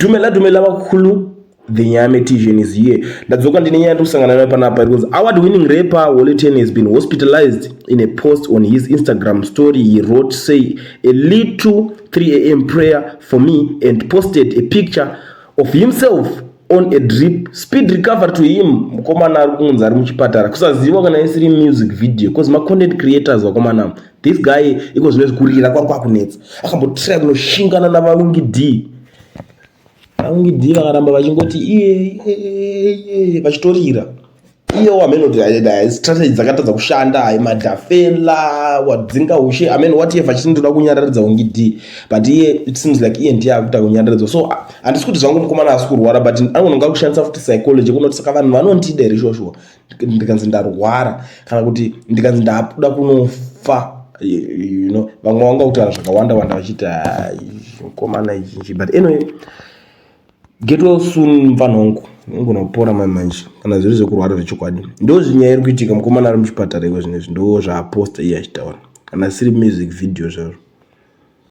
Dumela dumela vakhulu, the Nyame Tision is here. Ndadzoka ndine nyaya ndikusangana nayo panapa because award winning rapper Holy Ten has been hospitalized. In a post on his Instagram story, he wrote, "Say a little 3 a.m. prayer for me," and posted a picture of himself on a drip. Speed recovery to him. Mukomana ari kunzi ari muchipatara, kusaziva kana isiri music video, because macontent creators vakomana, this guy iko zvino kurira kwangu kwakunetsa. Akambotry kunoshingana navaWinky D. VaWinky D vakaramba vachingoti iye iye vachitorira iye wamene kuti strategy dzakatadza kushanda. Hai, madhafela wadzinga ushe amen, whatever, achindoda kunyararidza Winky D, but iye it seems like iye ndiye akuita kunyararidzwa. So handisi kuti zvangu mukomana asi kurwara, but anogona kushandisa futi psychology kunoti saka vanhu vanondida here shoshuwa ndikanzi ndarwara kana kuti ndikanzi ndabuda kunofa? Vamwe vanga kutaura zvakawanda wanda vachiti mukomana ichinchi, but anyway, get well soon, mufana wangu, ungona kupora mai manje kana zviri zvekurwara zvechokwadi. Ndo zvinyaya iri kuitika, mukomana ari muchipatara iko zvinezvi, ndo zvaaposta iye achitaura kana siri music video zvazvo.